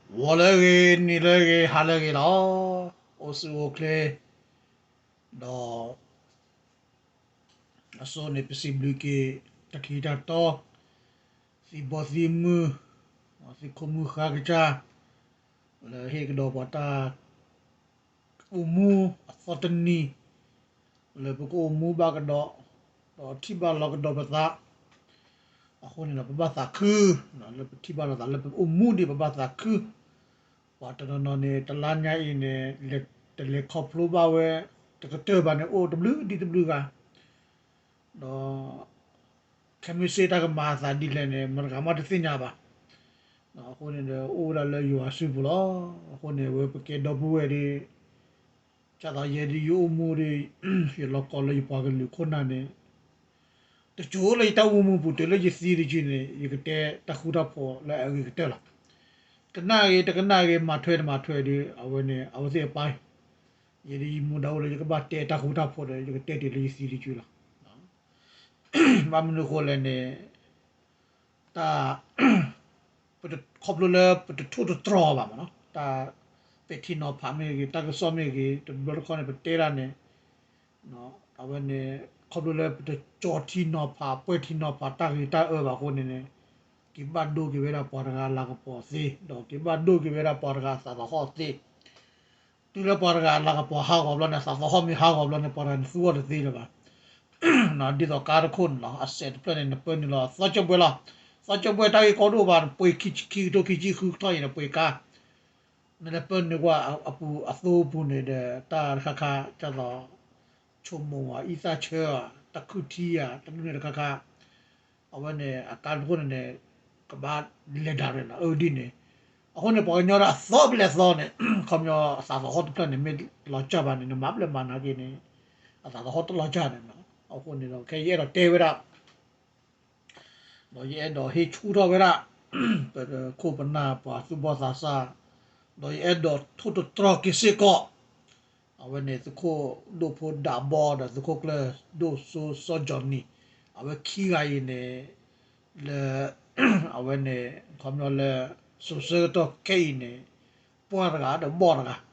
ဂီၤလၢအဂ့ၤ, နံၤလၢအဂ့ၤ, ဟါလၢအဂ့ၤလီၤ. အိၣ်ဆူၣ်အိၣ်ချ့, ဒီး အစိန့ၣ် ပစံးဘျုးက့ၤ တၢ်ထံၣ်တၢ်တီ, သံဘီသံမုၢ်, သံခိၣ်မုၢ်ဃါကစၢ်, လၢဟ့ၣ်ကဒီးပှၤတၢ် အိၣ်မူအသီတနံၤ, လၢပကအိၣ်မူဘၣ်ကဒီး, ဒီးထံၣ်ဘၣ်လီၤကဒီးပသး, အဃိန့ၣ်ဒီး ပဘၣ်သးခု, လၢပထံၣ်ဘၣ်လိာ်သး လၢပအိၣ်မူဒံး ပဘၣ်သးခု, ပှၤတနီၤနီၤန့ၣ် တလါညါအံၤန့ၣ် လဲၤတလဲၤခီဖျိဘၣ်ဝဲ တကတၢၢ်ဘၣ်န့ၣ် အိၣ်တဘျုးဒံးတဘျုးဂၤ, ဒီး ခဲမုၢ်ဆ့ၣ်တၢ်ကမၤအသးဒ်လဲၣ်န့ၣ် မတၤတဂၤမးတသ့ၣ်ညါဘၣ်. အဃိန့ၣ်ဒီး အိၣ်ဝဲဒၣ်လၢယွၤစုပူၤလီၤ. အဃိန့ၣ် အဝဲပကဲဒီပုၢ်ဝဲၢ်ဒီး ဒ်သိးယဲဒၣ်ယအိၣ်မူဒီး ယလီၤကီလၢယပှၤကလုာ်ခိၣ်နၢ်န့ၣ် တစိၤလၢယတၢ်အိၣ်မူပူၤတုၤလၢယသံတစုန့ၣ် ယကတဲတၢ်ဃူတၢ်ဖိးလၢအဂ့ၤကတၢၢ်လီၤ. ကနၣ်ဂ့ၤတကနၣ်ဂ့ၤ မၤထွဲတမၤထွဲဒီး အဝဲန့ၣ် အဝဲသ့ၣ်အပၢ်, ယဲဒၣ်ယမူဒါအိၣ်လၢယကဘၣ်တဲတၢ်ဃူတၢ်ဖိးဒီး ယကတဲတုၤလၢယသံတစုလီၤ. ဘၣ်မနုၤအဃိလဲၣ်န့ၣ် တၢ် ပတခီဖျိလၢပတထိၣ်တတြီၤဘၣ်မးနီၤ, တၢ်ပဲာ်ထံနီၤဖးမ့ၢ်ဂ့ၤ, တၢ်ကစီၣ်မ့ၢ်ဂ့ၤ, တဘျီတခီန့ၣ် ပတဲဒၣ်န့ၣ် အဝဲန့ၣ် ခီဖျိလၢပတကၠီထံနီၤဖး ပှဲၤထံနီၤဖး တၢ်ဂ့ၤတၢ်အၢဘၣ်အဃိန့ၣ်န့ၣ် က့ၤဘၣ်ဒိက့ၤဝဲဒၣ်ပှၤတဂၤအလၤကပီၤသ့, ဒီးက့ၤဘၣ်ဒိက့ၤဝဲဒၣ်ပှၤတဂၤအသးသဟီၣ်သ့ တုၤလၢပှၤတဂၤအလၤကပီၤဟးဂီၤဘျီန့ၣ် အသးသဟီၣ်မ့ၢ်ဟးဂီၤဘျီန့ၣ် ပှၤတဂၤန့ၣ်သူအီၤတသ့လၢၤဘၣ်. ဒ်သိးကါတခိၣ်န့ၣ်လီၤ, အစဲးတဖျၢၣ်န့ၣ် နပၢနုာ်လီၤသီကၠၢၣ်ဘှဲလီၤ. သီကၠၢၣ်ဘှဲတၢ်ဂ့ၢ်ကီဒိၣ်ဘၣ် နပှ့ၤခံဆံခံကထိခံဆံဃုကထီၣ်အံၤ နပှ့ၤကါ နလဲၤပၢနုာ်ကွၢ်အပူၤအသိပူၤန့ၣ်ဒီး တၢ်တခါခါဒ်သိး ဆိမိၣ်ဧါ အံသၣ်ဆၢဧါ တၢ်ခုၣ်ထံဧါ တၢ်ဒ်န့ၣ်တခါခါ အဝဲန့ၣ် အကါတခိၣ်န့ၣ်န့ၣ် ကဘၣ်လဲၤဒၣ်ရဲၣ်လီၤ အၢဒ်န့ၣ်. အဃိန့ၣ် ပှၤကညီဒၣ်အသီပလဲၤသီန့ၣ် ခီပညီအသးသဟီၣ်တဖျၢၣ်န့ၣ် မ့ၢ်လီၤစၢ်ဘၣ်န့ၣ် နမၤပျဲၢ်မၤနာ်က့န့ၣ် အသးသဟီၣ်တလီၤစၢ်န့ၣ်လီၤ. အဃိန့ၣ်ဒီး ခဲအံၤယအဲၣ်ဒိးတဲဝဲဒၣ် ဒီးယအဲၣ်ဒိးဟ့ၣ်ဆူၣ်ထီၣ်ဝဲဒၣ် ပခိၣ်ပနၢ်ပှၤသူၣ်ဘီၣ်သးစၢ်, ဒီးယအဲၣ်ဒိးထိၣ်တတြီၤက့ၤစ့ၢ်ကီး အဝဲန့ၣ် သုးခိၣ်ဒိၣ်ဖိဒးဘီဒီး သုးခိၣ်ကျၢၢ်ဒိၣ်စိစီၤကၠီၣ်နံၣ် အဝဲခံဂၤအံၤန့ၣ် လၢ အဝဲန့ၣ် ခီပညီလၢ စိၤဆၢကတီၢ်ခဲအံၤန့ၣ် ပှၢ်တဂၤဒီးဘီၣ်တဂၤ ခီပ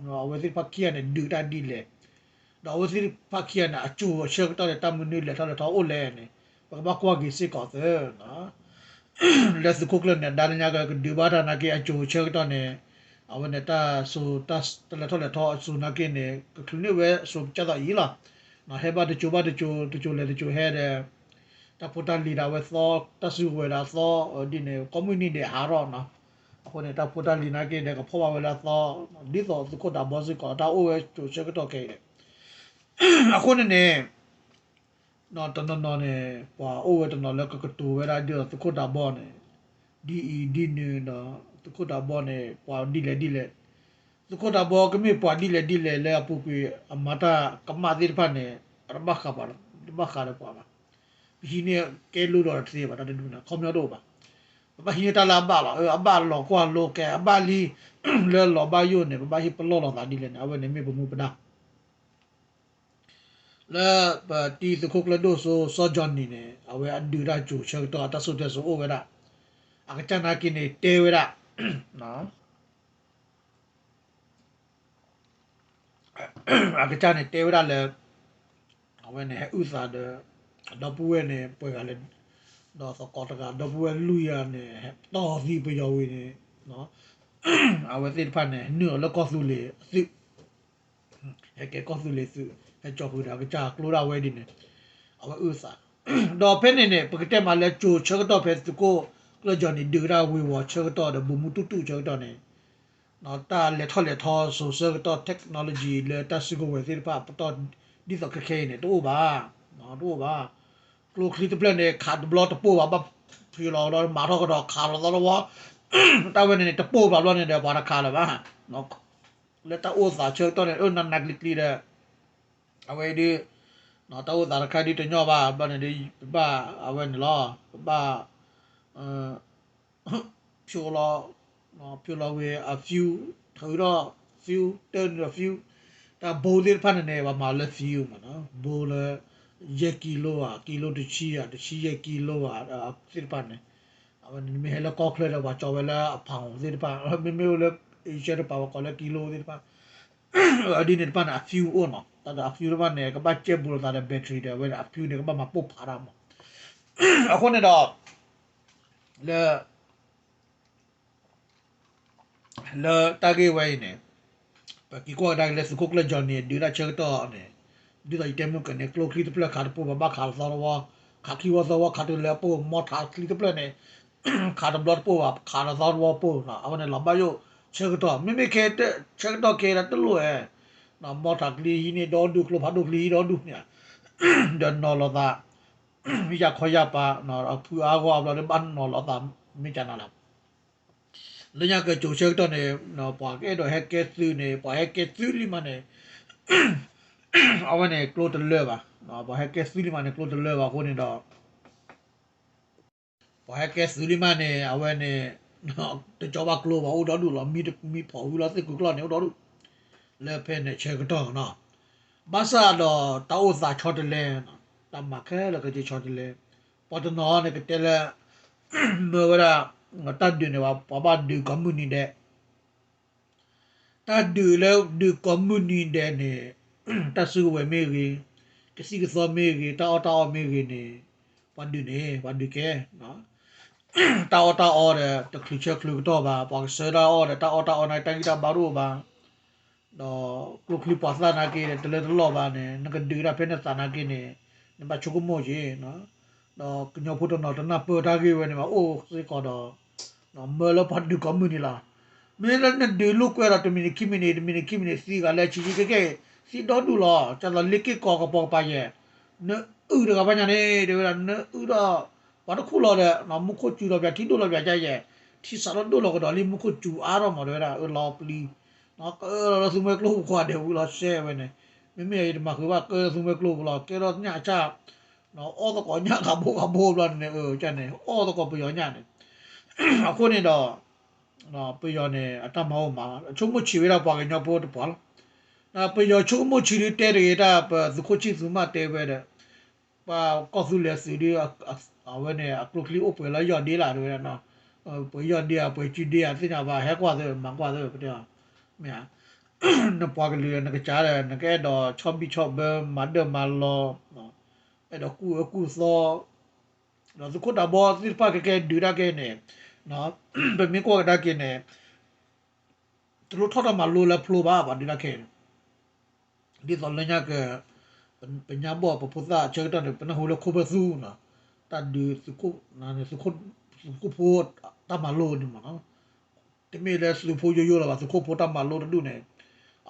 ညီအဝဲသ့ၣ်တဖၣ်ခံဂၤန့ၣ် ဒုးတၢ်ဒ်လဲၣ် ဒီးအဝဲသ့ၣ်တဖၣ်ခံဂၤန့ၣ် အစိၤအဆၢကတီၢ်ဒီး တၢ်မနုၤလဲၤထီၣ်လဲၤထီအိၣ်လဲၣ်န့ၣ် ပကဘၣ်ကွၢ်က့ၤစ့ၢ်ကီးသ့ လၢသုးခိၣ်ကျၢၢ်န့ၣ် ဒါလၢညါကကဒုးဘၣ်တၢ်နာ်က့ အစိၤအဆၢကတီၢ်န့ၣ် အဝဲန့ၣ်တၢ်စိၤတၢ်လဲၤထီၣ်လဲၤထီအစိၤနာ်က့န့ၣ် ကချုးန့ၢ်ဝဲစိၤကၢ်သိးအံၤလီၤ. ဟဲဘၣ်တစိၤဘၣ်တစိၤ တစိၤလဲၤတစိၤဟဲဒီး တၢ်ဖိတၢ်လံၤဒီးအဝဲသီ တၢ်စုကဝဲၤဒီးအသီ ဒ်န့ၣ် ကိးမုၢ်နံၤဒဲးဟးထီၣ်နီၤ. အဃိန့ၣ် တၢ်ဖိတၢ်လံၤနာ်က့ဒီး ကဖီၣ်ဘၣ်ဝဲလၢအသီ ဒ်သိးသုးခိၣ်ဒးဘီစ့ၢ်ကီး တၢ်အိၣ်ဝဲစိၤဆၢကတီၢ်ခဲအံၤဒီး အဃိန့ၣ်န့ၣ် တနီၤနီၤန့ၣ် ပှၤအိၣ်ဝဲတနီၤလၢကကတိၤဝဲဒၣ်ဒ်သိးသုးခိၣ်ဒးဘီန့ၣ် ဒ်အံၤဒ်နုၤဒီး သုးခိၣ်ဒးဘီန့ၣ် ပှၤဒ်လဲၣ်ဒ်လဲၣ် သုးခိၣ်ဒးဘီကမ့ၢ်ပှၤဒ်လဲၣ်ဒ်လဲၣ်လၢအပူၤကွံာ် အမၤတၢ်ကမၣ်သ့ၣ်တဖၣ်န့ၣ် အတဘၣ်ဃးပှၤ တဘၣ်ဃးဒီးပှၤဘၣ်. ပဟံးန့ၢ်ကဲလိဒီးတသ့ဘၣ် တၢ်တဒုန့ၣ် ခီပညီတအိၣ်ဘၣ်. ပဘၣ်ဟံးန့ၢ်တၢ်လၢအဘၣ်လီၤ. အဘၣ်လီၤကွၢ်လိကဲ အဘၣ်လံ လၢလီၤဘၣ်ယိၣ်န့ၣ် ပဘၣ်ဟ့ၣ်ပလီၢ်လိာ်သးဒ်လဲၣ်န့ၣ် အဝဲန့ၣ်မ့ၢ်ပမူပဒါ လၢပတံၤသုးခိၣ်ကျၢၢ်ဒိၣ်စိစီၤကၠီၣ်နံၣ်န့ၣ် အဝဲအဒုးတၢ်စိၤဆၢကတီၢ် အတၢ်စိၤတဲစိၤအိၣ်ဝဲဒၣ် အကစၢ်နာ်က့န့ၣ် တဲဝဲဒၣ် အကစၢ်န့ၣ်တဲဝဲဒၣ်လၢ အဝဲန့ၣ်ဟဲအုၣ်သးဒီး အဒီပုၢ်ဝဲၢ်န့ၣ် ပှဲၤဂၤလဲၣ် ဒီးသကိးတဂၤ ဒီပုၢ်ဝဲၢ်လွံၢ်ဂၤန့ၣ် ဟဲတီၢ်သံပယီၤဝံၤန့ၣ် အဝဲသ့ၣ်တဖၣ်န့ၣ် နုာ်အီၤလၢကီၢ်သူလ့ၤအသုး ဟဲကဲကီၢ်သူလ့ၤသုး ဟဲကၠီဃုာ်ဒီးအကစၢ်ကျိဒၣ်ဝဲဒ်န့ၣ် အဝဲအုၣ်သး ဒီးဖဲန့ၣ်န့ၣ် ပကတဲမးလၢစိၤဆၢကတီၢ်ဖဲသုးခိၣ်ကျၢၢ်ကၠီၣ်နံၣ်ဒုးဝဲဒၣ်ဝ့ၤဝီၤဆၢကတီၢ်ဒီး ဘူးမူတူၢ်တူၢ်ဆၢကတီၢ်န့ၣ် တၢ်လဲၤထီၣ်လဲၤထီစိၤဆၢကတီၢ် technology လၢတၢ်စုကဝဲၤသ့ၣ်တဖၣ်ပတီၢ်ဒ်သိးခဲခဲအံၤန့ၣ် တအိၣ်ဘၣ် တအိၣ်ဘၣ် ကျိချံတဖျၢၣ်န့ၣ် ခးတဘျီတပိၢ်ဘၣ် ဘၣ်ဖုးလီၤဒီးမၤထီၣ်ကဒီးခးလီၤသီတဝီ တၢ်ဝဲန့ၣ်န့ၣ် တပိၢ်ဘၣ်ဘျီန့ၣ်ဒီး ပှၤတခးလၢၤဘၣ် လၢတၢ်အိၣ်သးဆၢကတီၢ်န့ၣ် အၢနးနးကျံၤကျံၤဒီး အဝဲဒ် တၢ်အိၣ်သးတခါဒ်တညီဘၣ် ဘျီန့ၣ်ဒီး ပဘၣ်အဝဲန့ၣ်လီၤ ပဘၣ် ဖျိလီၤ ဖျိလီၤဝဲအ fuel ထုးထီၣ် fuel တၢနုာ်ဒီး fuel တၢ်ဘိသ့ၣ်တဖၣ်န့ၣ်န့ၣ် ပှၤမၤလၢ fuel မးနီၤ ဘိလၢ ယဲၢ်ကံလိဧါ ကံလိတဆံဧါ တဆံယဲၢ်ကံလိဧါ သ့ၣ်တဖၣ်န့ၣ် မ့ၢ်ဟဲလၢကီၢ်ချၢဒီး ပှၤကၠီဝဲလၢအဖးအီၤသ့ၣ်တဖၣ်, မ့မ့ၢ်အိၣ်လၢ Asia တပၤ ပှၤကိးလၢကံလိသ့ၣ်တဖၣ်, ဒ်န့ၣ်တဖၣ်န့ၣ် အ fuel အိၣ်နီၤ, တၢ်ဒီးအ fuel တဖၣ်န့ၣ် ကဘၣ်ကဲဘူးလိာ်သးဒီး battery ဒီး အဝဲန့ၣ် အ fuel န့ၣ် ကဘၣ်မၤပိၢ်ဖးတၢ်မး, အဃိန့ၣ်ဒီး လၢ လၢတၢ်ဂ့ၢ်ဝဲအံၤန့ၣ်, ပက့ၤကွၢ်ကဒါက့ၤလၢသုးခိၣ်ကျၢၢ် Johnny န့ၣ် ဒုးတၢ်ဆၢကတီၢ်န့ၣ်, ဒ်သိးယတဲမုၢ်ကန့ၣ် ကျိချံတဖျၢၣ်ခးတပိၢ်ဘၣ် ဘၣ်ခးတသီတဝီ, ခးချံဝီသီဝီ ခးတုၤလၢအပိၢ် မီထးချံတဖျၢၣ်န့ၣ် ခးတဘျီတပိၢ်ဘၣ် ခးတသီတဝီပိၢ်နီၤ, အဝဲန့ၣ်လီၤဘၣ်ယိၣ်ဆၢကတီၢ် မ့မ့ၢ်ခဲ ဆၢကတီၢ်ခဲဒၣ်တလိၣ်ဧါ, မီထးချံဟံးန့ၢ်ဒီဒူၣ် ကျိဖးဒိၣ်ချံဟံးဒီဒူၣ်န့ၣ်, ဒီးနီၤလိာ်သး ယၢ်ခီယၢ်ပၤ, ဖုအါဂီၢ်အဘျီဒီးဘၣ်နီၤလိာ်သး မ့ၢ်ကနၤလီၤ. လၢညါကၠိၤဆၢကတီၢ်န့ၣ် ပှၤကအဲၣ်ဒိးဟဲကဲသုးန့ၣ် ပှၤဟဲကဲသုးလံမးန့ၣ် အဝဲန့ၣ်ကျိတလၢဘၣ်, ပှၤဟဲကဲသုးလံမးန့ၣ် ကျိတလၢဘၣ်အဃိန့ၣ်ဒီး ပှၤဟဲကဲသုးလံမးန့ၣ် အဝဲန့ၣ် တကၠီဘၣ်ကျိဘၣ်အိၣ်ဒီဒူၣ်လီၤ, မံဖီၣ်ဝံၤလီၤသ့ၣ်ကုာ်ကျီၢ်န့ၣ်အိၣ်ဒီဒူၣ် လၢဖဲန့ၣ်ဆၢကတီၢ်နီၤ, ဘၣ်ဆၣ်ဒီးတၢ်အိၣ်သးဆီတလဲ, တၢ်မၤခဲလၢာ်ကက့ၤဆီတလဲ, ပှၤတနီၤန့ၣ်ကတဲလၢ မၢဝဲဒၣ် တၢ်ဒုးန့ၣ် ပှၤဘၣ်ဒုးကိးမုၢ်နံၤဒဲး တၢ်ဒုးလၢဒုးကိးမုၢ်နံၤဒဲးန့ၣ် တၢ်စုကဝဲၤမ့ၢ်ဂ့ၤ, ကသံၣ်ကသီမ့ၢ်ဂ့ၤ, တၢ်အီၣ်တၢ်အီမ့ၢ်ဂ့ၤန့ၣ် ပှၤဒုးန့ၣ် ပှၤဒုးကဲ, တၢ်အီၣ်တၢ်အီဒီး တချုးဆၢချုးကတီၢ်ဘၣ်, ပှၤကဆၢတၢ်အီၣ်ဒီး တၢ်အီၣ်တၢ်အီန့ၣ် တၢ်ဂံၢ်တၢ်ဘါတအိၣ်ဘၣ်, ဒီးကျိချံပှၤသၣ်နာ်က့ဒီး တလၢတလီၢ်ဘၣ်န့ၣ် နကဒုးဒၣ်ဖဲနသးနာ်က့န့ၣ် နဘၣ်ဆိကမိၣ်က့ၤ, ဒီးကညီဖိတနီၤတနၢ်ပၢၢ်တၢ်ဂ့ၢ်ဝဲန့ၣ် ဘၣ်အိၣ်စ့ၢ်ကီးဒီး မၢလၢပှၤဒုးကိးမုၢ်နံၤလီၤ. မ့ၢ်လၢနဒုးလိာ်ကွဲဒီး တမံၤနံၤခံမံၤနံၤ တမံၤနံၤခံမံၤနံၤ သံဂၤလၢအဆံးဆံးကဲကဲ သံဒီဒူၣ်လီၤ, ကၢ်သိးလ့ၢ်က့ၢ်ကီးကပိာ်ကပၤယဲၢ်, နအုၣ်တဂၤဘၣ်ညါန့ၣ် တဲဝဲဒၣ် နအုၣ်ဒီး ပှၤတခူၣ်လီၤဒီး မူခိၣ်စူၤလီၤပၠး ထံဒိၣ်လီၤပၠးကယဲၢ်, ထံစးထီၣ်ဒိၣ်လီၤကဒီးလံ မူခိၣ်စူၤအါထီၣ်မး တဲဝဲဒၣ် အၢလီၤပျံၤ, ကလီၤလၢသူမှဲကျိပူၤခွါဒဲးဝံၤလီၤစဲးဝဲန့ၣ်, မ့မ့ၢ်ယတမၤဃုာ်ဘၣ် ကဲလၢသူမှဲကျိပူၤလီၤ ကဲထီၣ်ညၣ်အဆၣ် အီၣ်သကိးညၣ်ဂၤဘိဂၤဘိဘျီန့ၣ် န့ၣ် အီၣ်သကိးပယီၤညၣ်န့ၣ်, အဃိန့ၣ်ဒီး ပယီၤန့ၣ် အတၢ်မၤအိၣ်မး ဆိကမိၣ်ဆံးဝဲဒၣ်ပှၤကညီဖိတပှၤလီၤ. ပယီၤဆိကမိၣ်ဆံးဒုးတဲတဂ့ၤတၢ် ပသုးခိၣ်ဆံၣ်သူမးတဲဝဲဒီး ပှၤကီၢ်သူလ့ၤသုးဒုး အဝဲန့ၣ် အကျိချံအိၣ်ပှဲၤလၢယီၢ်ဒ့လၢ တဲဝဲဒၣ်, ပှဲၤယီၢ်ဒ့ဧါ ပှဲၤစုဒ့ဧါ သ့ၣ်ညါဘၣ် ဟဲကွၢ်သ့ မၤကွၢ်သ့ ပတဲအီၤ, မ့ၢ်ဧါ, နပှၤကလုာ်နကစၢ်ဒီး နကအဲၣ်ဒိးဆီဘံၣ်ဆီဘၢ မၤဒၢၣ်မၤလီၤ အဲၣ်ဒိးကူၣ်အၢကူၣ်သီ, ဒီးသုးခိၣ်ဒးဘီသ့ၣ်တဖၣ်ကကဲဒုးဒၣ်က့ၤန့ၣ်, ပမ့ၢ်ကွၢ်ကဒါက့ၤန့ၣ် တလိၣ်ထီၣ်တၢ်မၤလိလၢဖျိဘၣ် ပှၤဒုးဒၣ်က့ၤန့ၣ်, ဒ်သိးလၢညါက ပညါဘီၣ်ပဖိသၣ်ဆၢကတီၢ်န့ၣ် ပနၢ်ဟူလၢခိၣ်ဖၢၣ်သူနီၤ, တၢ်ဒုးသုးခိၣ် သုးခိၣ်ဖိတၢ်မၤလိန့ၣ်မးနီၤ, တမ့ၢ်လၢသုးဖိယိယိလီၤဘၣ် သုးခိၣ်ဖိတၢ်မၤလိတဒူၣ်န့ၣ်,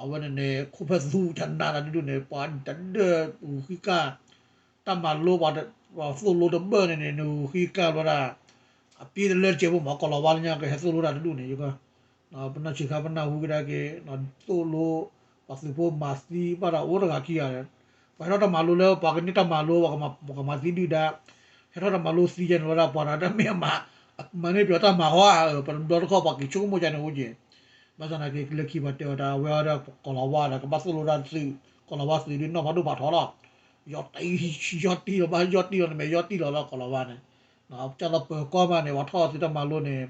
အဝဲန့ၣ်န့ၣ် ခိၣ်ဖၢၣ်သူကနးတဒူၣ်န့ၣ် ပှၤတဒၢးဂုၤဃံကၢ် တၢ်မၤလိပှၤသိၣ်လိတဘၢၣ်န့ၣ်န့ၣ် နဂုၤဃံကၢ်ဘျီဒၣ်, အပ့တလၢတစဲးဖိမး ကီၤလၤဝါလၢညါကဟဲသိၣ်လိတၢ်တဒူၣ်န့ၣ် ယက ပနီၢ်ဆံးခါပနၢ်ဟူကဒါက့ၤ သိၣ်လိ ပှၤသုးဖိမၤသံဘၣ်ဒီးအိၣ်တဂၤခံဂၤဒီး, ပှၤဟဲထီၣ်တၢ်မၤလိလၢပှၤကန့ၢ်တၢ်မၤလိ ပှၤကမၤသံဒုၣ်ဒါ, ဟဲထီၣ်တၢ်မၤလိသံယဲၢ်န့ၣ်ဝဲဒၣ် ပှၤတဂၤတမ့ၢ်အမၤ, မၤန့ၢ်ပယီၤတၢ်မၤဟီဧါ, ပတဘျီတခီၣ်ပှၤက့ၤဆိကမိၣ်ကန့ၣ်အိၣ်က့ၤ, ဘၣ်ဆၣ်သနာ်က့ လၢခံပှၤတဲအီၤတၢ် အဝဲအီၤဒီးကီၤလၤဝါဒီး ကဘၣ်သိၣ်လိတၢ်သုး, ကီၤလၤဝါသုးဒုးနီၢ်ဖးဒိၣ်ဖးထီလီၤ ယီၢ်တံၢ်လီၤဘၣ် ယီၢ်တံၢ်လီၤလၢကီၤလၤဝါန့ၣ်, ကၢ်သိးပၢၤကီၢ်မးန့ၣ် ပှၤထီၣ်သုးတၢ်မၤလိန့ၣ်,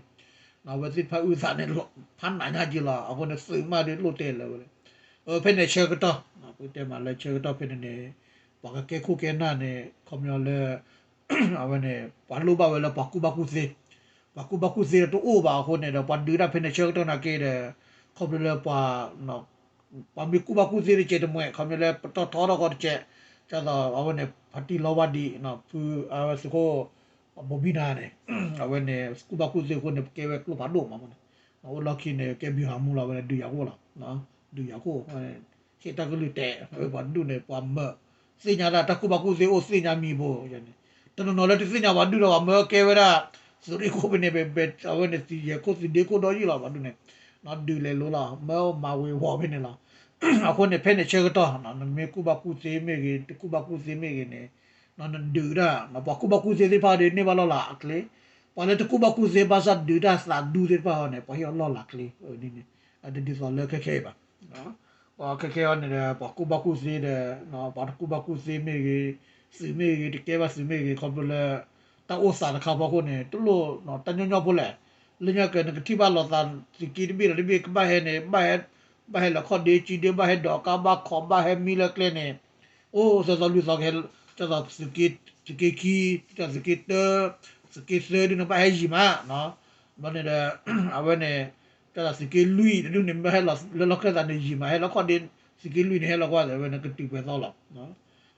အဝဲသ့ၣ်တဖၣ်အုၣ်သးန့ၣ် ဖးနးညါက့ၤလီၤ. အဃိန့ၣ် သုးမးဒုးလိၣ်တဲလၢၤဝဲ, ဖဲန့ၣ်ဆၢကတီၢ်, ပတဲမးလၢဆၢကတီၢ်ဖဲန့ၣ်န့ၣ်, ပှၤကကဲခိၣ်ကဲနၢ်န့ၣ် ခီပညီလၢ အဝဲန့ၣ် ပှၤလိၣ်ဘၣ်ဝဲလၢပှၤကူၣ်ဘၣ်ကူၣ်သ့, ပှၤကူၣ်ဘၣ်ကူၣ်သ့ဒီးတအိၣ်ဘၣ်အဃိန့ၣ်ဒီး ပှၤဒုးတၢ်ဖဲန့ၣ်ဆၢကတီၢ်နာ်က့ဒီး ခီဖျိလၢပှၤ ပှၤမ့ၢ်ကူၣ်ဘၣ်ကူၣ်သ့တကဲးတမှဲး ခီပညီလၢပတီၢ်ထီထီၣ်ကီးတကဲး, ကၢ်သိးအဝဲန့ၣ် ဖါတံၢ်လီဝါဒံး ဖုအဝဲသုးခိၣ် ဘိမံနၤန့ၣ် အဝဲန့ၣ် ကူၣ်ဘၣ်ကူၣ်သ့အဃိန့ၣ် ပကဲဝဲကျိဖးဒိၣ်မးန့ၣ်, အိၣ်လီၢ်ခံန့ၣ် ကဲဘံၤဟးမူလီၤ အဝဲန့ၣ်ဒုးယၤခိၣ်လီၤ, ဒုးယၤခိၣ် ဟ့ၣ်တၢ်ကလုၢ်တဲာ် ပှၤဒုးန့ၣ် ပှၤမၢ သ့ၣ်ညါဒၣ်တၢ်ကူၣ်ဘၣ်ကူၣ်သ့အိၣ်သ့ၣ်ညါမံၤဘိန့ၣ်, တနီၤနီၤလၢတသ့ၣ်ညါပှၤဒုးဒီးပှၤမၢကဲဝဲဒၣ် သုးရ့ၣ်ခိၣ်ဖဲန့ၣ် အဝဲန့ၣ်သံယဲၢ်ခိၣ်သံဒ့ခိၣ်ဒီးယံာ်လီၤ ပှၤဒုးန့ၣ်, ဒုးလဲၤလိၤလီၤ မၢမၤဝ့ၤဝီၤဖဲန့ၣ်လီၤ. အဃိန့ၣ် ဖဲန့ၣ်ဆၢကတီၢ် နမ့ၢ်ကူၣ်ဘၣ်ကူၣ်သ့မ့ၢ်ဂ့ၤ တကူၣ်ဘၣ်ကူၣ်သ့မ့ၢ်ဂ့ၤန့ၣ်, နဒုးဒၣ် ပှၤကူၣ်ဘၣ်ကူၣ်သ့သ့ၣ်တဖၣ်ဒီးန့ၢ်ဘၣ်လီၢ်လၤအကျဲ, ပှၤလၢတကူၣ်ဘၣ်ကူၣ်သ့ဘၣ်ဆၣ်ဒုးတၢ်သးဒူသ့ၣ်တဖၣ်အီၤန့ၣ် ပှၤဟ့ၣ်အီၤလီၢ်လၤကျဲ, ဒ်သိးလၢခဲခဲအံၤဘၣ် ပှၤခဲခဲအံၤန့ၣ်ဒီး ပှၤကူၣ်ဘၣ်ကူၣ်သ့ဒီး ပှၤတကူၣ်ဘၣ်ကူၣ်သ့မ့ၢ်ဂ့ၤ, သုးမ့ၢ်ဂ့ၤ တကဲဘၣ်သုးမ့ၢ်ဂ့ၤ ခီဖျိလၢ တၢ်အိၣ်သးတခါဖီခိၣ်န့ၣ် တလိၣ်တၢ်ညီညီဖိလဲၣ်. လၢညါက့ၤ နကထံၣ်ဘၣ်လိာ်သးသုးက့တဘ့ၣ်ဒီးတဘ့ၣ် ကဘၣ်ဟဲန့ၣ် ဘၣ်ဟဲ ဘၣ်ဟဲလၢခီၣ်ဒ့ကံဒ့ ဘၣ်ဟဲဒိးကါ ဘၣ်ခိး ဘၣ်ဟဲမံလၢကျဲန့ၣ် အိၣ်သီသီလွံၢ်သီကဟဲ ကၢ်သိးသုးက့ သုးက့ခံ ကၢ်သိးသုးက့တၢ သုးက့သၢဒ်န့ၣ် ဘၣ်ဟဲယံာ်မး ဘျီန့ၣ်ဒီး အဝဲန့ၣ် ကၢ်သိးသုးက့လွံၢ်တဒူၣ်န့ၣ် ဘၣ်ဟဲလီၤလၢလီၢ်ခၢၣ်သးန့ၣ်ယံာ်မး ဟဲလီၤခီၣ်ဒ့ သုးက့လွံၢ်န့ၣ် ဟဲလီၤကွၢ်အဝဲန့ၣ် ကတုၤပှဲၤသီလီၤ.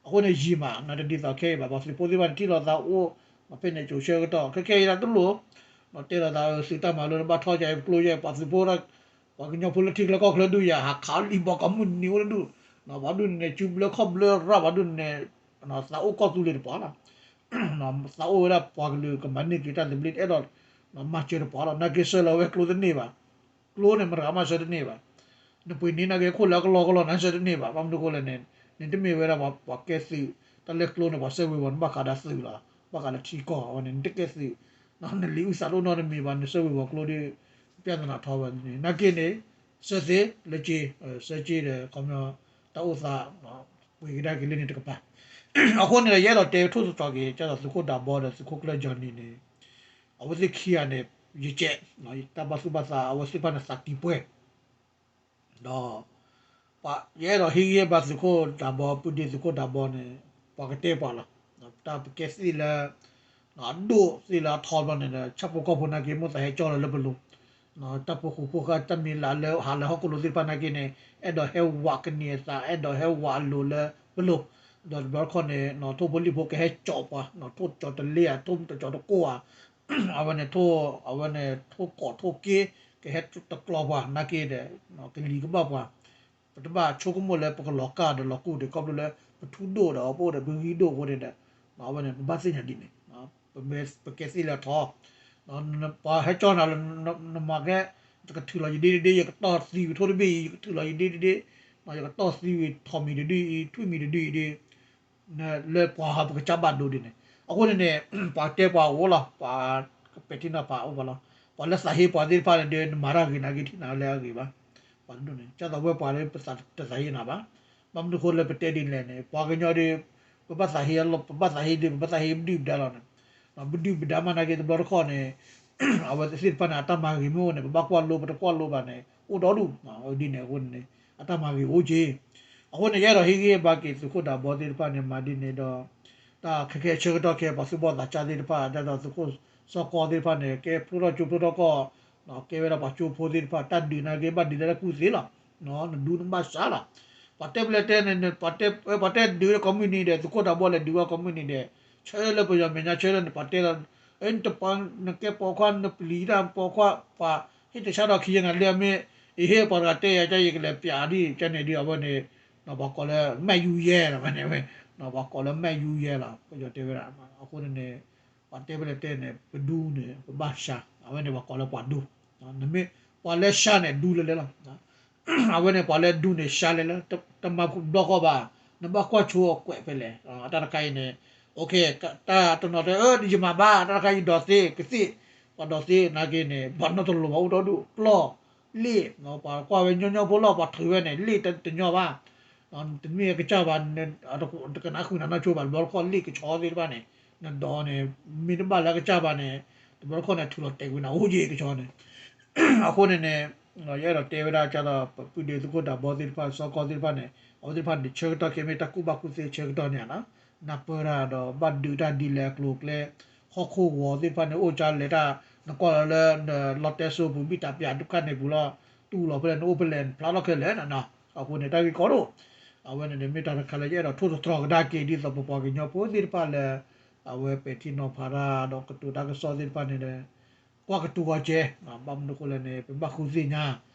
အဃိန့ၣ်ယံာ်မး နတဒ်သိးခဲအံၤဘၣ် ပှၤသုးဖိသ့ၣ်တဖၣ်န့ၣ် ထံၣ်လိာ်သးအိၣ် ဖဲန့ၣ်ကၠိဆၢကတီၢ် ခဲခဲအံၤဒၣ်တလိၣ် တဲလိာ်သးသုးတၢ်မၤလိန့ၣ် ဘၣ်ထီၣ်ယၤအံၤ ပကျိယၤအံၤ ပှၤသုးဖိ ပှၤကညီဖိလၢထံချၢကီၢ်ချၢဒူၣ်ယၤ ဟးခးလံာ်ဘီကီးမုၢ်နံၤအိၣ်တဒူၣ် ပှၤဒူၣ်န့ၣ် စုဘျၢခီၣ်ဘျၢရၣ် ပှၤဒူၣ်န့ၣ် သးအိၣ်ကီၢ်သူလ့ၤတပှၤလီၤ. သးအိၣ်ဝဲဒၣ်ပှၤကလုာ်ကမၤန့ၢ်က့ၤတၢ်သဘျ့ တအဲၣ်ဒိး မၤစၢၤတပှၤလီၤ. နာ်က့ဆှၢလီၤဝဲကျိတန့ၢ်ဘၣ် ကျိန့ၣ် မတၤဂၤမးဆှၢတန့ၢ်ဘၣ်. နပှ့ၤန့ၢ်နာ်က့ခိၣ်လၢအကလီကလီ နဆှၢတန့ၢ်ဘၣ်. ဘၣ်မနုၤအဃိလဲၣ်န့ၣ် နတမ့ၢ်ဝဲဒၣ်ပှၤကဲသုး တၢ်လဲၤကျိန့ၣ် ပှၤစဲဝ့ၤဝီၤန့ၣ် ဘၣ်ဃးဒီးသုးလီၤ. ဘၣ်ဃးဒီးထံကီၢ်ဝဲန့ၣ် နတကဲသုး နလံာ်အုၣ်သးတအိၣ်နီတမံၤဘၣ် နဆှၢဝ့ၤဝီၤကျိဒီး ပြဿနာထီၣ်ဝဲန့ၣ် နာ်က့န့ၣ် ဆှၢသ့လၢက့ ဆှၢက့ဒီး ခီပညီ တၢ်အိၣ်သး ပှ့ၤကဒါက့ၤလၢန့ၣ်တကပၤ အဃိန့ၣ်ဒီး ယအဲၣ်ဒိးတဲထိၣ်သတြီၤက့ၤ ကၢ်သိးသုးခိၣ်ဒးဘီဒီးသုးခိၣ်ကျၢၢ် Johnny န့ၣ် အဝဲသ့ၣ်ခံဂၤန့ၣ် ယကဲ တၢ်ဘၣ်သူၣ်ဘၣ်သး အဝဲသ့ၣ်တဖၣ်န့ၣ်သးကံၢ်ပှဲၤ ဒီး ယအဲၣ်ဒိးဟ့ၣ်ဂံၢ်ဟ့ၣ်ဘါသုးခိၣ်ဒးဘီ ပုၢ်ဒ့သုးခိၣ်ဒးဘီန့ၣ် ပှၤကတဲပှၤလီၤ. တၢ်ပကဲသ့ၣ်လၢ အဒိၣ်သ့ၣ်လၢအထီဘျီန့ၣ်ဒီး ဆၣ်ဖိကီၢ်ဖိနာ်က့ မိၣ်သးဟဲကၠီလီၤလၢပလိၤ တၢ်ဖိဃူဖိဃါ တၢ်မံၤလၢ်လၢဟးလၢဟီၣ်ခိၣ်လိၤသ့ၣ်တဖၣ်နာ်က့န့ၣ် အဲၣ်ဒိးဟဲဝးကန့ၢ်အသး အဲၣ်ဒိးဟဲဝးအလိၤလၢပလိၤ ဒီးတဘျီတခီၣ်န့ၣ် ထိၣ်ဖိလံၣ်ဖိကဟဲကၠီပှၤ ထိၣ်ကၠီတလ့ဧါ ထိၣ်တကၠီတကိၢ်ဧါ အဝဲန့ၣ် အဝဲန့ၣ် ထိၣ်ကိးထိၣ်က့ ကဟဲတကျီပှၤနာ်က့ဒီး ကလံၤကဘၣ်ပှၤ ပတဘၣ်ဆိကမိၣ်လၢပကလီၤကၢ်ဒီးလီၤကူၣ်ဒီး ခီဖျိလၢပထူဒိၣ်ဒီးအပအိၣ်ဒီး ပဂံၢ်ဒိၣ်အဃိန့ၣ်ဒီး အဝဲန့ၣ် ပဘၣ်သ့ၣ်ညါဒ်န့ၣ် ပကဲသ့ၣ်လၢထီ ပှၤဟဲကၠီနၤလၢ နမၤကဲ တကထုးလီၤယဒ့တဒ့ ယကတီၢ်သံဝံၤထိၣ်တဘ့ၣ်အံၤ ယကထုးလီၤယဒ့တဒ့ ယကတီၢ်သံဝံၤထီၣ်မံၤတဒုအံၤ ထွံၣ်မံၤတဒုအံၤဒီး လၢပှၤဟးပကစၢ်ဘၣ်ဒိဒ်န့ၣ် အဃိန့ၣ်န့ၣ် ပှၤတဲပှၤအိၣ်လီၤ ပှၤကပဲာ်ထံနီၤဖးအိၣ်ပှၤလီၤ ပှၤလၢသးဟ့ပှၤသ့ၣ်တဖၣ်န့ၣ်ဒီး နမၤတၢ်ဂ့ၤနာ်က့ထံၣ်နၤလၢအဂ့ၤဘၣ် ပှၤတဒူၣ်န့ၣ် ကၢ်သိးဝဲပှၤလၢပသးတသးဟ့နၤဘၣ် ဘၣ်မနုၤအဃိလၢပတဲဒ်လဲၣ်န့ၣ် ပှၤကညီဒီး ပဘၣ်သးဟ့အလီၢ် ပဘၣ်သးဟ့ဒီး ပဘၣ်သးဟ့ပဒုၣ်ပဒါလီၤန့ၣ် ပဒုၣ်ပဒါမးနာ်က့တဘျီတခီၣ်န့ၣ် အဝဲသ့ၣ်တဖၣ်န့ၣ် အတၢ်မၤဂ့ၤမ့ၢ်အိၣ်န့ၣ် ပဘၣ်ကွၢ်လိ ပတကွၢ်လိဘၣ်န့ၣ် အိၣ်ဒီဒူၣ် ဒ်န့ၣ်အဃိန့ၣ် အတၢ်မၤဂ့ၤအိၣ်က့ အဃိန့ၣ် ယအဲၣ်ဒိးဟ့ၣ်ဂံၢ်ဟ့ၣ်ဘါက့ၤသုးခိၣ်ဒးဘီသ့ၣ်တဖၣ်န့ၣ် မၤဒ်န့ၣ်ဒီး တၢ်ခဲခဲဆၢကတီၢ်ခဲ ပှၤသူၣ်ဘီၣ်သးစၢ်သ့ၣ်တဖၣ် ဒ်သိးသုးခိၣ်စီၤကီသ့ၣ်တဖၣ်န့ၣ် ကဲဖျိထီၣ်ကၠိဖျိထီၣ်ကီၢ် ကဲဝဲဒၣ်ပှၤကၠိဖိသ့ၣ်တဖၣ် တၢ်ဒုးနာ်က့ ဘၣ်ဒုးလၢတၢ်ကူၣ်သ့လီၤ နဒူနဘၣ်စးလီၤ ပှၤတဲပလဲၤတဲန့ၣ် ပှၤတဲဒုးဝဲဒၣ်ကိးမုၢ်နံၤဒီး သုးခိၣ်ဒးဘီလဲၤဒုးဝဲကိးမုၢ်နံၤဒီး ဆၢလၢပယီၤမဲာ်ညါဆၢလၢန့ၣ် ပှၤတဲလီၤ နတပှၤနကဲပိာ်ခွါ နပျံၤတၢ်ပိာ်ခွါ ပှၤဟ့ၣ်တဆါဒီးခံယဲၢ်နၤလၢအမ့ၢ် အဟ့ၣ်ပှၤတဂၤတဲယၤ ကၢ်ယကလဲၤပျးဒ် ကၢ်န့ၣ်ဒ်အဝဲန့ၣ် ပှၤကိးလၢမဲာ်ယူၤယဲၢ်လီၤ ဝဲန့ၣ်ဝဲ ပှၤကိးလၢမဲာ်ယူၤယဲၢ်လီၤ ပယီၤတဲဝဲဒၣ် အဃိန့ၣ်န့ၣ် ပှၤတဲပလဲၤတဲန့ၣ် ပဒူန့ၣ် ပဘၣ်စး အဝဲန့ၣ်ပှၤကိးလၢပှၤဒူ နမ့ၢ်ပှၤလၢစးန့ၣ် ဒူလၢလဲၣ်လီၤ အဝဲန့ၣ်ပှၤလၢဒူန့ၣ် စးလဲၣ်လၢ တမၤဘျီဃီဘၣ် နဘၣ်ကွၢ်ဆိအကွဲးဖဲလဲၣ် တၢ်တခါအံၤန့ၣ် တၢ်တနီၤတဲ ယမၤဘၣ် တၢ်တခါအံၤဒိးသ့ ကသ့ၣ် ပှၤဒိးသ့နာ်က့န့ၣ် ပှၤနီတလီၤဘၣ်အိၣ်ဒီဒူၣ် ပျီၢ် လ့ၣ် ပှၤကွၢ်ဝဲညီညီဖိလီၤ ပှၤထုးဝဲန့ၣ် လ့ၣ်တညီဘၣ် တမ့ၢ်အကစၢ်ဘၣ် တကနၣ်ဃုာ်နၤနီၢ်ဆိဘၣ် တဘျီတခီၣ်လ့ၣ်ကဆီသ့ၣ်တဖၣ်န့ၣ် နဒိးန့ၣ် မ့ၢ်တဘၣ်လၢအကစၢ်ဘၣ်န့ၣ် တဘျီတခီၣ်န့ၣ် ထုးလီၤတဲာ်ကွံာ်နၤအိၣ်ယ့ၣ်ကဆီန့ၣ် အဃိန့ၣ်န့ၣ် ယအဲၣ်ဒိးတဲဝဲဒၣ်ကၢ်သိး ပပုၢ်ဒ့သုးခိၣ်ဒးဘီသ့ၣ်တဖၣ် စီၤကီသ့ၣ်တဖၣ်န့ၣ် အဝဲသ့ၣ်တဖၣ်န့ၣ် ဆၢကတီၢ်ခဲမ့ၢ်တၢ်ကူၣ်ဘၣ်ကူၣ်သ့ဆၢကတီၢ်န့ၣ်ဧါနီၤ နၢ်ပၢၢ်တၢ်ဒီးဘၣ်ဒုးတၢ်ဒ်လဲၣ်အကျိၤအကျဲ ဟီၣ်ခိၣ်ဂီၤသ့ၣ်တဖၣ်န့ၣ် အိၣ်ကၢ်လဲၣ်တၢ် နကွၢ်လီၤလၢ လီတဲစိပူၤ ဘံၣ်တၢ်ပၠးဒုက္ခန့ၣ်ပူၤလီၤ တူၢ်လီၤဖဲလဲၣ် နအိၣ်ဖဲလဲၣ် နဖျါထီၣ်ခဲလၢာ်နီၤ အဃိန့ၣ် တၢ်ဂ့ၢ်ကီဒိၣ် အဝဲန့ၣ်န့ၣ် မ့ၢ်တၢ်တခါလၢယအဲၣ်ဒိးထိၣ်သတြီၤကဒါက့ၤ ဒ်သိးပပှၤကညီဖိသ့ၣ်တဖၣ်လၢ အဝဲပဲာ်ထံနီၤဖးတၢ်ဒီးကတိၤတၢ်ကစီၣ်သ့ၣ်တဖၣ်န့ၣ်ဒီး ကွၢ်ကတိၤဂီၤကဲ ဘၣ်မနုၤအဃိလဲၣ်န့ၣ် ပဘၣ်ဃုသ့ၣ်ညါ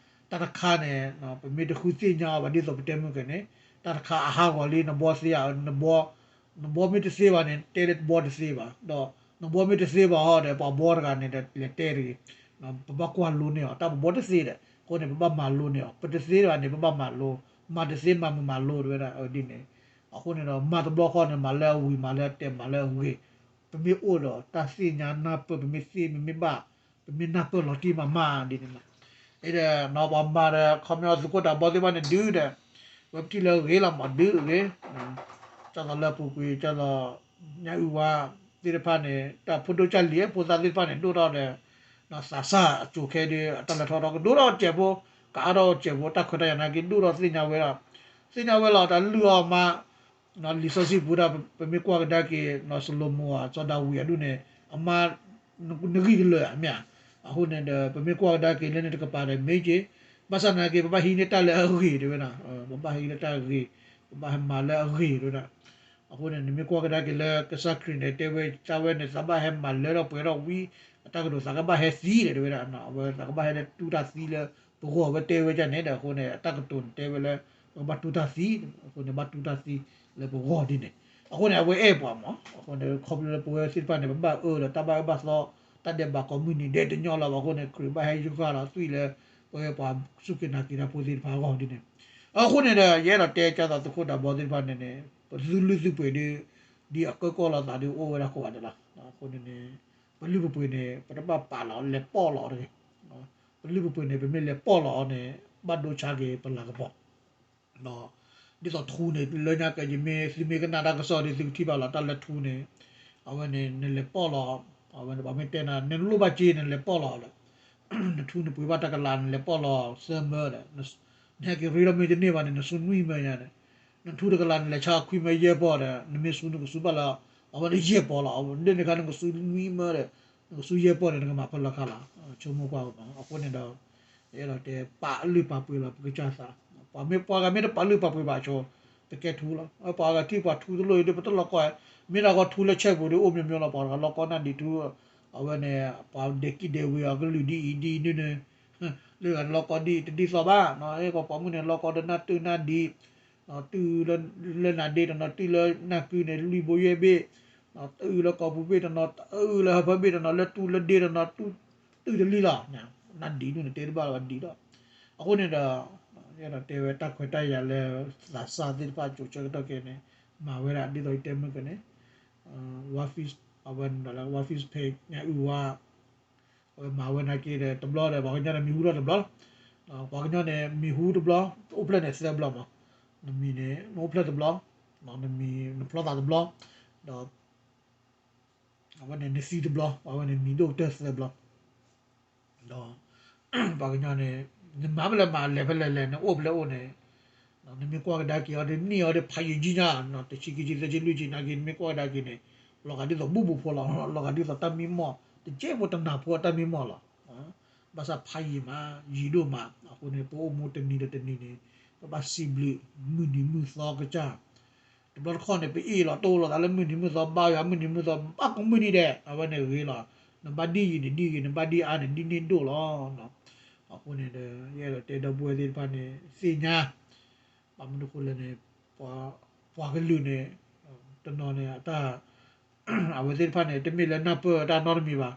တၢ်တခါန့ၣ် ပမ့ၢ်တဃုသ့ၣ်ညါအီၤဘၣ်ဒ်သိးပတဲမုၢ်ကဲန့ၣ် တၢ်တခါအဟးဂီၤလံ နဘီသ့ဧါ နဘီမ့ၢ်တသ့ဘၣ်န့ၣ် တဲလၢနဘီတသ့ဘၣ် ဒီးနဘီမ့ၢ်တသ့ဘၣ်ဟီဒီး ပှၤဘီတဂၤန့ၣ်ဒီး လဲၤတဲတဂ့ၤ ပဘၣ်ကွၢ်လိန့ၢ်အီၤ တၢ်ပဘီတသ့ဒီး အဃိန့ၣ် ပဘၣ်မၤလိန့ၢ်အီၤ ပတသ့ဘၣ်န့ၣ် ပဘၣ်မၤလိ မၤတသ့မၤမုာ်မၤလိတဝဲဒၣ် ဒ်န့ၣ် အဃိန့ၣ်ဒီး မၤတဘျီဃီန့ၣ် မၤလၢအဝံၤ မၤလၢအတဲ မၤလၢအဂ့ၤ ပမ့ၢ်အိၣ်ဒီးတၢ်သ့ၣ်ညါနၢ်ပၢၢ် ပမ့ၢ်သ့ ပမ့ၢ်ဘၣ် ပမ့ၢ်နၢ်ပၢၢ်လီၤတံၢ်မၤမးဒ်န့ၣ်လီၤ. အံၤဒီး နီၢ်ပှၤမၤဒီး ခီပညီသုးခိၣ်ဒးဘီသ့ၣ်တဖၣ်န့ၣ်ဒုးဒီး ဝဲပထံၣ်လၢအဂ့ၤလီၤ မၤဒုးအဂ့ၤ ကၢ်သိးလၢအပူၤကွံာ် ကၢ်သိး ညၣ်အုၣ်ဝါ သ့ၣ်တဖၣ်န့ၣ် တၢ်ဖိဒိၣ်ကၢ်လံၤဖိသၣ်သ့ၣ်တဖၣ်န့ၣ် ဒိၣ်ထီၣ်ဒီး သးစၢ်အစိၤခဲဒုး အတၢ်လဲၤထီၣ်ထီကဒိၣ်ထီၣ်စဲးဖိ ကအါထီၣ်စဲးဖိ တၢ်ခွဲးတၢ်ယာ်နာ်က့ ဒိၣ်ထီၣ်သ့ၣ်ညါဝဲဒီး သ့ၣ်ညါဝဲလီၤ တၢ်လုၢ်အီၣ်မး လံာ်စီဆှံပူၤဒၣ် ပမ့ၢ်ကွၢ်ကဒါက့ၤ စီၤၡလိၤမိၣ်ဧါ စီၤဒၤဝံးအဒိၣ်န့ၣ် အမါ နဂံၢ်ကလၢာ်ဧါ မ့ၢ်ဧါ. အဃိန့ၣ်ဒီး ပမ့ၢ်ကွၢ်ကဒါက့ၤလၢန့ၣ်တကပၤဒီး မ့ၢ်က့ၤ ဘၣ်ဆၣ်သနာ်က့ ပဘၣ်ဟံးန့ၢ်တၢ်လၢအဂ့ၤတဲဝဲဒၣ်, ပဘၣ်ဟံးလၢတၢ်ဂ့ၤ, ပဘၣ်ဟဲမၤလၢအဂ့ၤတဲဝဲဒၣ်. အဃိန့ၣ် နမ့ၢ်ကွၢ်ကဒါက့ၤလၢကစၢ်ခရံာ်န့ၣ် တဲဝဲတၢ်ဝဲန့ၣ် သးဘၣ်ဟဲမၤလၢထီၣ်ပှဲၤထီၣ်ဝံ အတၢ်ကတိၤသးကဘၣ်ဟဲသံဒီးတဲဝဲဒၣ်, အဝဲသးကဘၣ်ဟဲလၢတူၢ်တၢ်သံလၢပဂီၢ်ဝဲတဲဝဲဒ်န့ၣ်ဒီး အဃိန့ၣ် အတၢ်ကတိၤန့ၣ်တဲဝဲလၢ ပကဘၣ်တူၢ်တၢ်သံ, အဃိန့ၣ် ဘၣ်တူၢ်တၢ်သံလၢပဂီၢ်ဒ်န့ၣ်, အဃိန့ၣ် အဝဲအဲၣ်ပှၤမး, အဃိန့ၣ် ခီဖျိလၢပဝဲသ့ၣ်တဖၣ်န့ၣ် ပဘၣ်အၢဒီးတၢ်ဘၣ်အၢဘၣ်သီ တၢ်ဒဲးဘးကိးမုၢ်နံၤဒဲးတညီလီၤ, အဃိန့ၣ် ခရံာ်ဘၣ်ဟဲယုၢ်ဃာ်လီၤသွံၣ်လၢ ပဝဲပှၤစူၢ်က့ၤနာ်က့ၤတၢ်ဖိသ့ၣ်တဖၣ်အဂီၢ်ဒ်န့ၣ်, အဃိန့ၣ်ဒီး ယအဲၣ်ဒိးတဲကၢ်သိးသုးခိၣ်ဒးဘီသ့ၣ်တဖၣ်န့ၣ်န့ၣ် ပသုလုၢ်သုပှ့ၤဒုး ဒ်အကၢကီၢ်လိာ်သးဒုးအိၣ်ဝဲဒၣ်ကိးဂၤဒဲးလီၤ. အဃိန့ၣ်န့ၣ် ပလုၢ်ပပှ့ၤန့ၣ် ပတဘၣ်ပာ်လီၤလဲၤပီၢ်လီၤတဂ့ၤ, ပလုၢ်ပပှ့ၤန့ၣ် ပမ့ၢ်လဲၤပီၢ်လီၤအီၤန့ၣ် ဘၣ်ဒိဆါက့ၤပလၤကပီၤ ဒ်သိးထူန့ၣ် လၢညါကဲယမ့ၢ်သုမ့ၢ်ကနၣ်တၢ်ကစီၣ်ဒီး သုကထံၣ်ဘၣ်လီၤ တၢ်လၢထူန့ၣ်, အဝဲန့ၣ် နလဲၤပီၢ်လီၤ, အဝဲန့ၣ် ပှၤမ့ၢ်တဲနၤ နလိၣ်ဘၣ်စ့ နလဲၤပီၢ်လီၤလၢ နထူနပှ့ၤဘၣ်တကလး နလဲၤပီၢ်လီၤသၢမၢဒီး နဟဲက့ၤရ့ဒီးမ့ၢ်တန့ၢ်ဘၣ်န့ၣ် နစူနွံမၢညါန့ၣ်, နထူတကလး နလဲၤဆါခွံမၢယဲၢ်ပီၢ်ဒီး နမ့ၢ်စူနကစူဘၣ်လၢ အဝဲန့ၣ်ယဲၢ်ပီၢ်လီၤ, ဒ်န့ၣ်အခါ နကစူနွံမၢဒီး နကစူယဲၢ်ပီၢ်န့ၣ် နကမၤဖဲလဲၣ်ခါလီၤ, ဆိကမိၣ်ကွၢ်အဃိန့ၣ်ဒီး ယအဲၣ်ဒိးတဲပာ်လုၢ်ပာ်ပှ့ၤလီၤပကစၢ်သး, ပှၤမ့ၢ်ပှၤဂၤမ့ၢ်တပာ်လုၢ်ပာ်ပှ့ၤဘၣ်ဆိ တကဲထူလီၤ, ပှၤဂၤထံၣ်ပှၤထူတလိၣ်အံၤဒီး ပတလီၢ်ကီၢ်, မ့ၢ်ဒၣ်ဂီၤထူလၢဆဲပူၤဒီး အိၣ်မညီမညီလီၤ, ပှၤတဂၤလီၢ်ကီၢ်နၢ်ဒံးထူ, အဝဲန့ၣ် ပှၤဒဲးကံၣ်ဒဲးဝ့ၤအကလုာ်ဒ်အံၤဒ်အံၤန့ၣ်, လၢဂၤန့ၣ်လီၢ်ကီၢ်ဒ်အံၤတဒ်သိးဘၣ်, ပှၤမုၣ်န့ၣ်လီၢ်ကီၢ်ဒီးနၢ်တုၢ်နၢ်ဒံး, တုၢ်လၢနၤဒ့တနီၤ တုၢ်လၢနၢ်ကုန့ၣ် လွံၢ်ဘိယဲၢ်ဘ့ၣ်, တုၢ်လၢကီၢ်ပူၤဘ့ၣ်တနီၤ တုၢ်လၢဟၢဖၢဘ့ၣ်တနီၤ လၢတူၢ်လၢဒ့တနီၤ တုၢ်တလံလီၤ, နၢ်ဒံးဒူၣ်န့ၣ် တဲတဘၣ်လၢၤဘၣ်ဒံးလီၤ, အဃိန့ၣ်ဒီး ယအဲၣ်ဒိးတဲဝဲတၢ်ခွဲးတၢ်ယာ်လၢ သးစၢ်သ့ၣ်တဖၣ်ကၠိဆၢကတီၢ်ခဲအံၤန့ၣ် မၤဝဲဒၣ်ဒ်သိးယတဲမုၢ်ကန့ၣ်, ဝါဖံး အဝဲဒၣ်လၢ ဝါဖံးဖ့း ညၣ်အုၣ်ဝါ အဝဲမၤဝဲနာ်က့ဒီးတဘျီဒီး ပှၤကညီန့ၣ်မံၤဟူတဘျီလီၤ, ပှၤကညီန့ၣ် မံၤဟူတဘျီ, အိၣ်ဖျဲၣ်န့ၣ်သၢဘျီမး, နမံၤန့ၣ် နအိၣ်ဖျဲၣ်တဘျီ, နမံၤနဖျီသးတဘျီ, ဒီး အဝဲန့ၣ်နသံတဘျီ, အဝဲန့ၣ်မံၤဒိၣ်ကတၢၢ်သၢဘျီ, ဒီး ပှၤကညီန့ၣ် နမၤဖဲလဲၣ်မၤ လဲၤဖဲလဲၣ်လဲၤ နအိၣ်ဖဲလဲၣ်အိၣ်န့ၣ်, နမ့ၢ်ကွၢ်ကဒါက့ၤအီၤဒီး န့ၢ်အီၤဒီးဖးယံာ်ကံညါ, တဆံခံဆံသၢဆံလွံၢ်ဆံနာ်က့ နမ့ၢ်ကွၢ်ကဒါက့ၤန့ၣ် လီၤဂာ်ဒ်သိးဘူၣ်ဘိၣ်ဖိလီၤ, လီၤဂာ်ဒ်သိးတၢ်မံမီၢ်, တကဲဖိတနၢ်ဖိအတၢ်မံမီၢ်လီၤ. ဘၣ်ဆၣ်ဖးယံာ်မး ယံာ်ဒိၣ်မး, အဃိန့ၣ် ပအိၣ်မူတနံၤဒီးတနံၤန့ၣ် ပဘၣ်စံးဘျုးမုၢ်နံၤမုၢ်သီကစၢ် တဘျီတခီၣ်န့ၣ် ပအ့ၣ်လိာ်တိၢ်လိာ်သးလၢမုၢ်နံၤမုၢ်သီ ဘါယွၤမုၢ်နံၤမုၢ်သီ ဘၣ်ကိးမုၢ်နံၤဒဲး အဝဲန့ၣ်ဂ့ၤလီၤ. နဘၣ်ဒ်ယံာ်န့ၣ်ဒ်ဂ့ၤ, နဘၣ်ဒ်အါန့ၣ်ဒ်န့ၢ်ဒိၣ်လီၤ. အဃိန့ၣ်ဒီး ယအဲၣ်ဒိးတဲဒီပုၢ်ဝဲၢ်သ့ၣ်တဖၣ်န့ၣ် သ့ၣ်ညါ ဘၣ်မနုၤအဃိလဲၣ်န့ၣ် ပှၤကလုာ်န့ၣ် တနီၤန့ၣ် အတၢ် အဝဲသ့ၣ်တဖၣ်န့ၣ် တမ့ၢ်လၢနၢ်ပၢၢ်တၢ်နီတမံၤဘၣ်.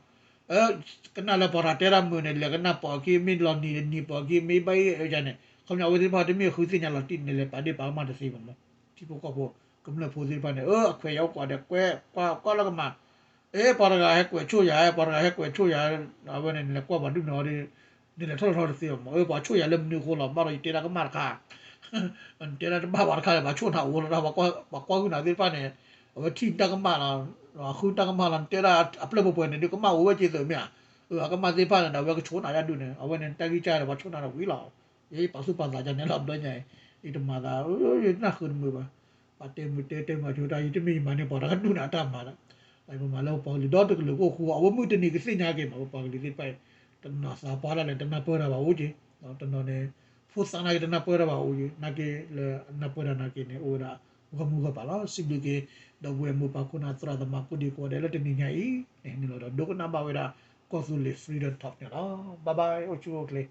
ကနၣ်လၢပှၤတဂၤတဲတၢ်မုာ်န့ၣ် လဲၤကနၣ်ပိာ်အခံ မ့ၢ်လီၤနံၤတနံၤပိာ်အခံ မ့ၢ်ဘၣ်အံၤန့ၣ် ခီပညီအဝဲသ့ၣ်တဖၣ်တမ့ၢ်ဃုသ့ၣ်ညါလီၤတံၢ်န့ၣ် လဲၤပာ်ဒ့ၣ်ပာ်ကမၣ်တသ့ဘၣ်မး. ထံဖိကီၢ်ဖိ ကမျၢၢ်ဖိသ့ၣ်တဖၣ်န့ၣ် အခွဲးယာ်အိၣ်ကိးဂၤဒဲး ကွဲ ကွၢ်လၢကမၣ် အဲ ပှၤတဂၤဟဲကွဲးဆိၣ်ယၤ ပှၤတဂၤဟဲကွဲးဆိၣ်ယၤ အဝဲန့ၣ် နလဲၤကွၢ်ပှၤဒုၣ်န့ၣ်အီၤဒီး နလဲၤထီၣ်ထီၣ်တသ့ဘၣ်မး. အၢ ပှၤဆိၣ်ယၤလၢမနုၤအဃိလီၤ ဘၣ်ဒီးယတဲတၢ်ကမၣ်တခါ နတဲတၢ်တဘၣ်ဘၣ်တခါလၢၤ ပှၤဆိၣ်နၤအိၣ်လီၤ ပှၤကွၢ်ဟုၣ်နၤသ့ၣ်တဖၣ်န့ၣ် အဝဲထံၣ်နတၢ်ကမၣ်လီၤ ဃုနတၢ်ကမၣ်လီၤ နတဲဒၣ်အပျဲၢ်ပှဲၤပှဲၤန့ၣ် ဒုးကမၣ်အိၣ်ဝဲက့ၤသုးမ့ၢ်ဧါ. အကမၣ်သ့ၣ်တဖၣ်န့ၣ်ဒီး အဝဲကဆိၣ်နၤယါဒုးန့ၣ် အဝဲန့ၣ် တၢ်ဂံၢ်စၢ်ဒီး ပှၤဆိၣ်နၤဒီးဝံၤလီၤ. ယဲယပာ်သူၣ်ပာ်သးယါန့ၣ်လီၤ ဘျီညါအံၤ ယတမၤသး ယနၢ်ဃုာ်တမုာ်ဘၣ်. ပှၤတဲမုာ်တဲတဲမုာ်အဆိတၢ် ယတမ့ၢ်ယမၤန့ၢ်ပှၤတၢ်ကဒူၣ်န့ၣ်အတၢ်မၤဒီး ပမၤလၢပပှၤကလုာ်ဒီတကလုာ်ကအိၣ်ဃူ အဝဲမုၢ်တနံၤကသ့ၣ်ညါက့ၤမး ပပှၤကလုာ်သ့ၣ်တဖၣ် တနီၤသးပှၢ်တၢ်လဲၣ် တနၢ်ပၢၢ်တၢ်ဘၣ်အိၣ်က့ၤ တနီၤန့ၣ် ဖိသၣ်နာ်က့တနၢ်ပၢၢ်တၢ်ဘၣ်အိၣ်က့ၤ နာ်က့လၢအနၢ်ပၢၢ်တၢ်နာ်က့န့ၣ် အိၣ်ဝဲဒၣ်ဂီၢ်မုၢ်ဂီၢ်ပၤလီၤ. စံးဘျုးက့ၤ ဒီပုၢ်ဝဲၢ်မိၢ်ပၢ်ခိၣ်နၢ်သရၣ်သမါကိးဒံကိးဂၤဒဲးလၢတနံၤညါအံၤ န့ၣ်လီၤဒီး ဒိကနၣ်ဘၣ်ဝဲဒၣ် ကီၢ်သူလ့ၤ Freedom Talk န့ၣ်လီၤ. Bye bye အိၣ်ဆူၣ်အိၣ်ချ့